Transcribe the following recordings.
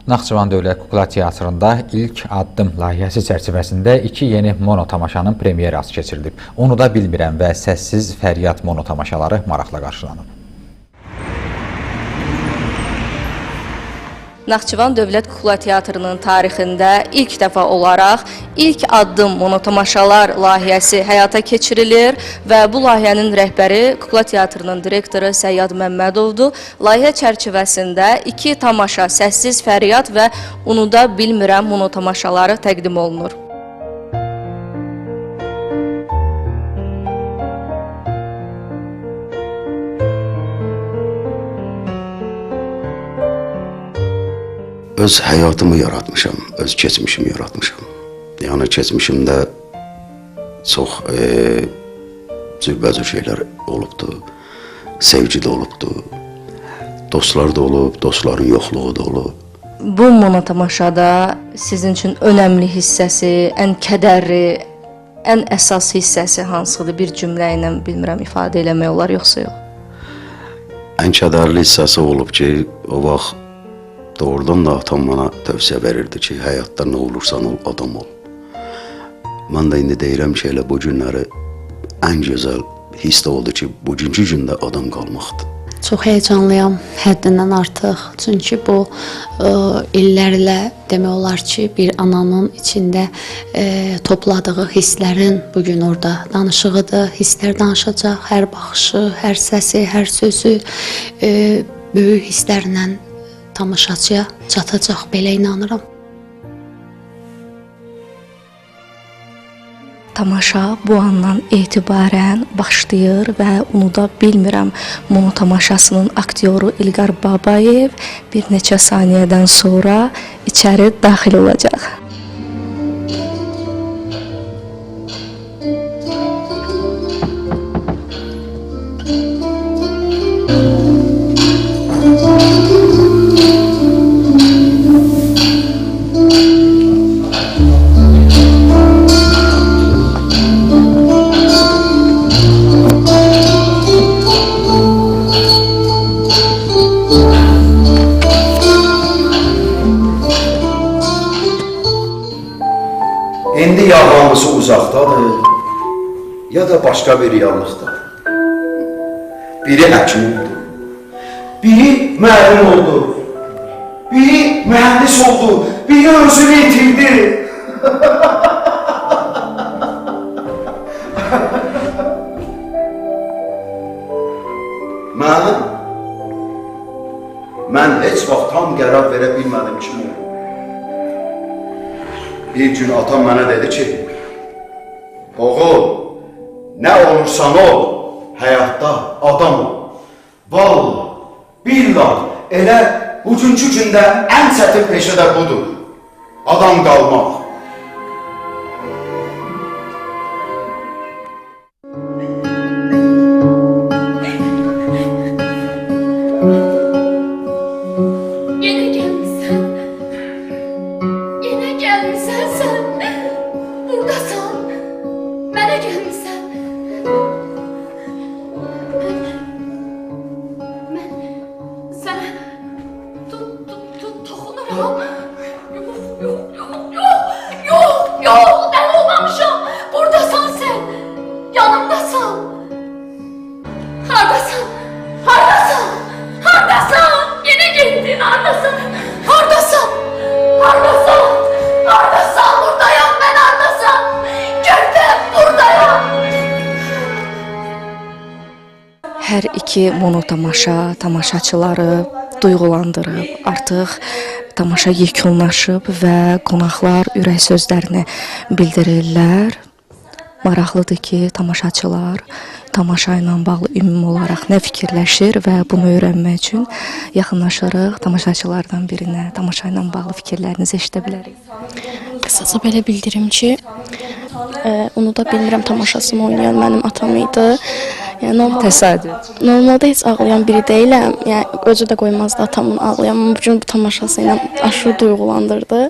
Naxçıvan Dövlət Kukla Teatrında ilk addım layihəsi çərçivəsində 2 yeni monotamaşanın premyerası keçirilib. Onu da bilmirəm və Səssiz Fəryad monotamaşaları maraqla qarşılanıb. Naxçıvan Dövlət Kukla Teatrının tarixində ilk dəfə olaraq ilk addım monotamaşalar layihəsi həyata keçirilir və bu layihənin rəhbəri Kukla Teatrının direktoru Səyyad Məmmədovdur. Layihə çərçivəsində 2 tamaşa, Səssiz Fəryad və Unuda Bilmirəm monotamaşaları təqdim olunur. Öz həyatımı yaratmışam, öz keçmişimi yaratmışam. Yəni keçmişimdə çox cürbəcür şeylər olubdu, sevgi də olubdu, dostlar da olub, dostların yoxluğu da olub. Bu monotamaşada sizin üçün önəmli hissəsi, ən kədərli, ən əsas hissəsi hansıdır? Bir cümlə ilə bilmirəm ifadə eləmək olar yoxsa yox? Ən kədərli hissəsi olub ki, o vaxt doğrudan da atam mənə tövsiyə verirdi ki, həyatda nə olursan ol, adam ol. Mən də indi deyirəm ki, elə bu günləri ən gözəl hiss də oldu ki, bugünkü gündə adam qalmaqdır. Çox həyəcanlıyam, həddindən artıq. Çünki bu illərlə demək olar ki, bir ananın içində topladığı hisslərin bugün orada danışığıdır. Hisslər danışacaq, hər baxışı, hər səsi, hər sözü böyük hisslərlə tamaşaçıya çatacaq, belə inanıram. Tamaşa bu andan etibarən başlayır və Unuda Bilmirəm monotamaşasının aktyoru İlqar Babayev bir neçə saniyədən sonra içəri daxil olacaq. İndi ya hamısı uzaqdadır, ya da başqa bir reallıqdadır. Biri həkim oldu, biri müəllim oldu, biri mühəndis oldu, biri özünü itirdi. Mən heç vaxt tam qərar verə bilmədim kim oldu. Bir gün atam mənə dedi ki, oğul, nə olursan ol, həyatda adam ol. Vallahi, billah, elə bugünkü gündə ən çətin peşə də budur, adam qalmaq. Yenə gəlmisən. Yenə gəlmisən sən. Buradasan. Mənə gəlmisən. Mən sənə toxunuram. Yox, yox, yox, yox, yox, yox, dəli olmamışam. Buradasan sən. Yanımdasan. Haradasan? Haradasan? Haradasan? Yenə getdin, haradasan? Haradasan? Haradasan? Haradasan? Buradayam mən, haradasan? Körpəm, buradayam. Hər iki monotamaşa tamaşaçıları duyğulandırıb, artıq tamaşa yekunlaşıb və qonaqlar ürək sözlərini bildirirlər. Maraqlıdır ki, tamaşaçılar tamaşa ilə bağlı ümumi olaraq nə fikirləşir və bunu öyrənmək üçün yaxınlaşırıq tamaşaçılardan birinə. Tamaşa ilə bağlı fikirlərinizi eşidə bilərik. Qısaca belə bildirim ki, Unuda Bilmirəm tamaşasını oynayan mənim atam idi. Yəni, Təsadüf. Normalda heç ağlayan biri deyiləm. Yəni özü də qoymazdı atamın ağlayan. Amma bu gün bu tamaşası ilə aşırı duyğulandırdı.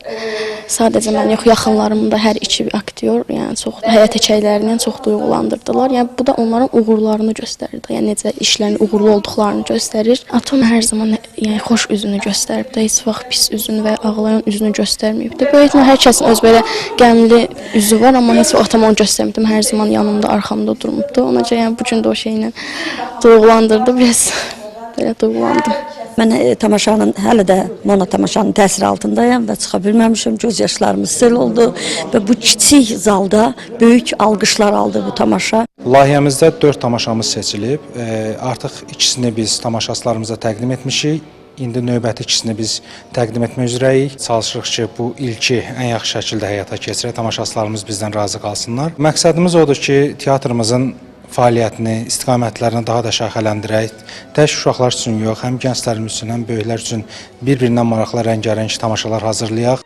Sadəcə mən yox, yaxınlarım da hər iki aktyor, yəni çox həyat hekayələrindən çox duyğulandırdılar. Yəni bu da onların uğurlarını göstərir də. Yəni necə işlərinin uğurlu olduqlarını göstərir. Atam hər zaman yəni xoş üzünü göstərib də, heç vaxt pis üzünü və ya ağlayan üzünü göstərməyib də. Böyük ehtimal hər kəsin öz belə qəmli üzü var, amma heç vaxt atam onu göstərməyib. Hər zaman yanımda, arxamda durmubdu. Ona görə yəni bu gün də o şeylə duyğulandırdı biraz. Belə duyğulandım. Mən tamaşanın hələ də mono tamaşanın təsiri altındayam və çıxa bilməmişəm. Göz yaşlarımız sel oldu və bu kiçik zalda böyük alqışlar aldı bu tamaşa. Layihəmizdə 4 tamaşamız seçilib. Artıq ikisini biz tamaşaçılarımıza təqdim etmişik. İndi növbəti ikisini biz təqdim etmək üzrəyik. Çalışırıq ki, bu ilki ən yaxşı şəkildə həyata keçirək, tamaşaçılarımız bizdən razı qalsınlar. Məqsədimiz odur ki, teatrımızın fəaliyyətini, istiqamətlərini daha da şaxələndirək. Tək uşaqlar üçün yox, həm gənclərimiz üçün, həm böyüklər üçün bir-birindən maraqlı rəngarəng tamaşalar hazırlayaq.